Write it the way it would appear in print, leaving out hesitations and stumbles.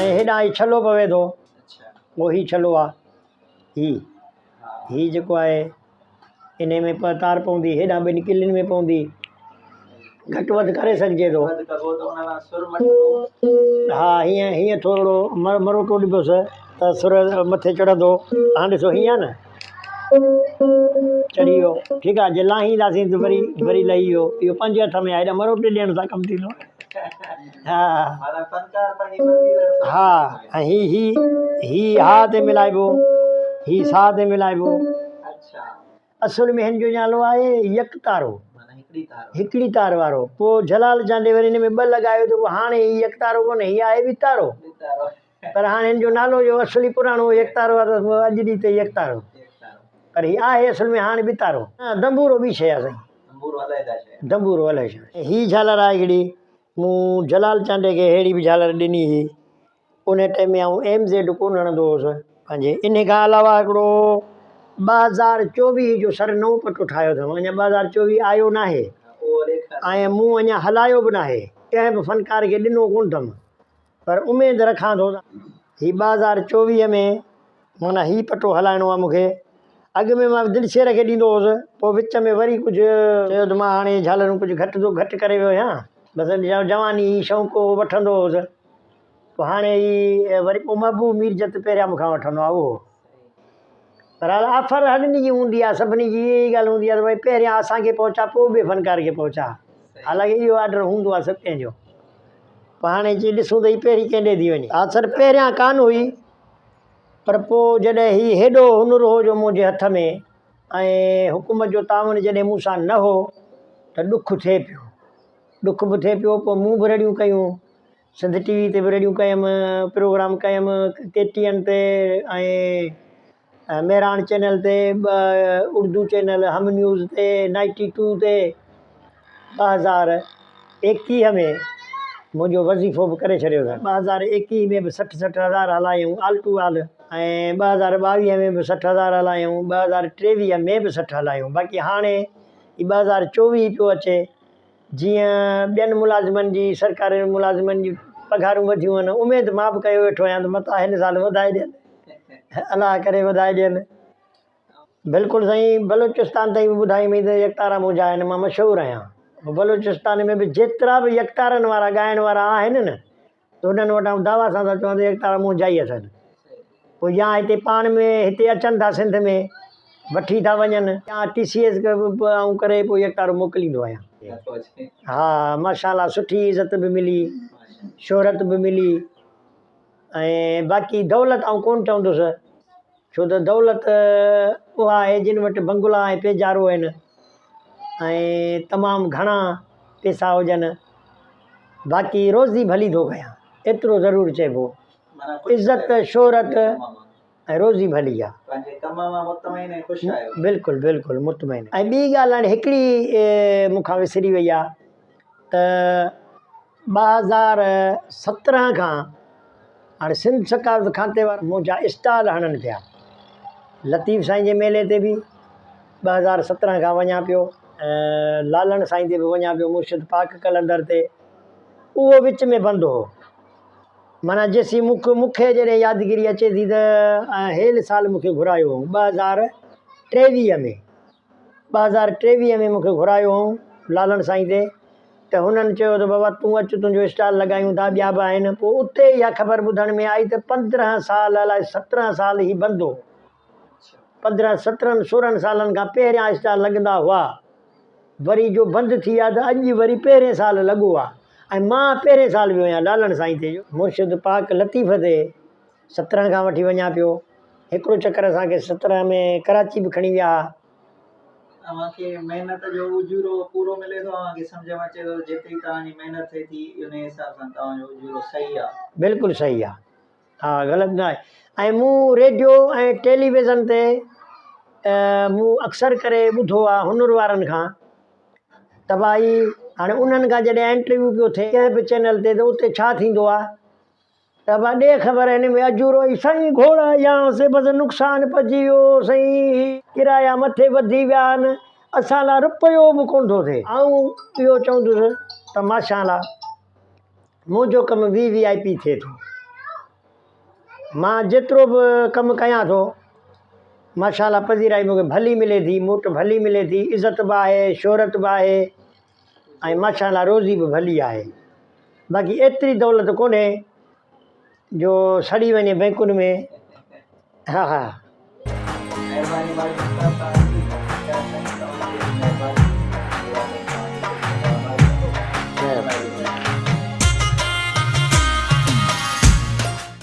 ۽ هيڏانهن هي ڇلو پوي ٿو. اهو هي ڇلو آ. هي هي جيڪو آهي انهي ۾ پ تار پوندي هيڏانهن ٻن ڪلين ۾ پوندي. گهٽ وڌ ڪري سگهجي ٿو. ها هيئن هيئن ٿورڙو مروٽو ڏبس ته سر مٿي چڙهندو. هاڻ ڏسو هيئن آ نه چڙهي ويو ٺيڪ آ جي لاهينداسين ته وري وري لهي ويو. اهو پنهنجي هٿ ۾ آهي هيڏانهن مروٽي ڏيڻ سان ڪم ٿيندو. ها ها ۽ هي هي هي ها تي ملائبو هي سا تي ملائبو. اصل ۾ هن جو نالو آهي يڪتارو، هڪڙي تار وارو. پوء جلال چانڊيي وري هن ۾ ٻه لڳايو ته پوء هاڻي هي يڪتارو ڪونهي، هي آهي ٻتارو. پر هاڻي هن جو نالو جو اصلي پراڻو يڪتارو آهي ته اڄ ڏينهن تائين يڪتارو. پر هي آهي اصل ۾ هاڻي ٻتارو. نه دنبورو ٻي شيء آهي سائين. دنبورو الائي شيء آهي. هي جهالر آهي هڪڙي، مون جلال چانڊيي کي ههڙي به جهالر ڏني هئي. انهي ٽائيم ۾ آئون ايم زيڊ ڪونه هڻندو هوس پنهنجي. انهي کان علاوه هڪڙو 2024 جو سر نئون پٽو ٺاهيو اٿم اڃا 2024 آيو ناهي ۽ مون اڃا هلايو به ناهي ڪنهن به فنڪار کي ڏنو ڪونه اٿم پر اميد رکان ٿو ته هي 2024 ۾ معنيٰ هي پٽو هلائڻو آهي مون کي. اڳ ۾ مان دلشير کي ڏيندو هوس پوء وچ ۾ وري ڪجهه چيو ته مان هاڻي جهالرون ڪجهه گهٽ ٿو گهٽ ڪري ويو آهيان بس جواني هي شوق هو وٺندو هوس. پوء هاڻي هي وري پوء محبوب ميرجت پهريان مون کان وٺندو آهي اهو. بهرحال آفر هڙني جي هوندي آهي سڀني جي اها ئي ڳالهه هوندي آهي ته ڀئي پهريان اسان کي پهچاء پوء ٻئي فنڪار کي پهچاء. حالانڪه اهو آرڊر هوندو آهي سڀ ڪنهن جو. پوء هاڻي چي ڏسون ته هي پهرين ڪنهن ڏي ٿي وڃي. آفر پهريان ڪانه هئي پر پوء جڏهن هي هيڏو هنر هو جو منهنجي هٿ ۾ ۽ حڪومت جو تعاون جڏهن مون سان نه هو ته ڏک ٿئي پيو. ڏک به ٿئي پيو پوء مون به رڙيون ڪيون. سنڌ ٽي وي تي به رڙيون ڪيم، پروگرام ڪيم، ڪي ٽي اين تي ۽ مهراڻ چينل تي، اردو چينل هم نيوز تي، نائنٽي ٽو تي 2021 ۾ منهنجو وظيفو به ڪري ڇڏيو اٿن. 2021 ۾ به سٺ سٺ هزار هلايائون آل ٽو آل ۽ 2022 ۾ به سٺ هزار هلايائون، 2023 ۾ به سٺ هلايائون باقي هاڻي هي 2024 پيو اچي جيئن ٻين ملازمن جي سرڪاري ملازمن جي پگهارون وڌيون آهن اميد مان به ڪيو ويٺو آهيان ته متان هن سال وڌائي ڏين الله ڪري وڌائي ڏين بلڪل سائين بلوچستان تائين به ٻڌائي مئي ته يڪتارا منهنجا آهن مان مشهور آهيان بلوچستان ۾ به جيترا به يڪتارن وارا ڳائڻ وارا آهن نه ته انهن وٽ آئون دعويٰ سان ٿو چوان ته يڪتارا منهنجا ئي اٿن. پوء يا هتي پاڻ ۾ هتي اچن ٿا سنڌ ۾ وٺي ٿا وڃن يا ٽي سي ايس آئون ڪري پوء يڪتارو موڪليندو آهيان. ها ماشاء الله سٺي عزت به ملي شهرت به ملي ۽ باقي دولت آئون ڪونه چوندس ڇو ته دولت اها آهي جن وٽ بنگلا ۽ پيجارو آهن ۽ تمام گهڻا پيسا هجن. باقي روزي ڀلي ٿو ڪيان ايترو ضرور چئبو. عزت شهرت ۽ روزي ڀلي آ. پنهنجي ڪم مان مطمئن ۽ خوش آهيو. بلڪل بلڪل مطمئن ۽ ٻي ڳالهه هاڻي هڪڙي مون کان وسري وئي آ ته 2017 کان هاڻي سنڌ ثقافت کاتي وارا منهنجا اسٽال هڻن پيا لطيف سائين جي ميلي تي به 2017 کان وڃان پيو ۽ لالڻ سائين تي به وڃان پيو مرشد پاڪ قلندر تي اهو وچ ۾ بند هو معنيٰ جيسين مون کي مون کي جڏهن يادگيري اچي ٿي ته هيل سال مون کي گهرايو هئائون 2023 ۾ 2023 ۾ مون کي گهرايو هئائون لالڻ سائين تي ته هنن چيو ته بابا تون اچ تنهنجو اسٽال لڳايون ٿا ٻيا به آهن پوء اتي اها خبر ٻڌڻ ۾ آئي ته 15 سال الائي 17 سال هي بند هو. پندرهن سترهن سورهن سالن کان پهريان اسٽال لڳندا هئا وري جو بند ٿي ويا ته اڄ وري پهرين سال لڳو آ ۽ مان پهرين سال ويو آهيان لالڻ سائين تي جو مرشد پاڪ لطيف تي سترهن کان وٺي وڃان پيو هڪڙو چڪر اسان کي سترهن ۾ ڪراچي به کڻي ويا ها. اوهان کي محنت جو اجورو پورو ملي ٿو اوهان کي سمجهه ۾ اچي ٿو ته جيتري توهان جي محنت ٿئي ٿي انهي حساب سان توهان جو اجورو صحيح آ. بلڪل صحيح آ. ها غلط نه آهي ۽ مون ريڊيو ۽ ٽيليويزن تي مون اڪثر ڪري ٻڌو آهي هنر وارن کان ته ڀائي هاڻي انهن کان جڏهن انٽرويو پيو ٿئي ڪنهن به چينل تي ته اتي ڇا ٿيندو آهي ته ڀا ڏي خبر هن ۾ اجورو ئي سائين گهوڙا يا سي بس نقصان پئجي ويو سائين ڪرايا مٿي وڌي ويا آهن اسان لاء رپيو به ڪونه ٿو ٿئي. آئون اهو چوندس ته ماشاء الله منهنجو ڪم وي وي آء پي ٿئي ٿو. مان جيترو به ڪم ڪيان ٿو ماشاء الله پذيرائي مون کي ڀلي ملي ٿي، موٽ ڀلي ملي ٿي، عزت به آهي، شهرت به آهي ۽ ماشاء الله روزي به ڀلي آهي. باقي ايتري دولت ڪونهي جو سڙي وڃي بئنڪن ۾. ها ها. مهرباني مالڪ صاحب توهان جي.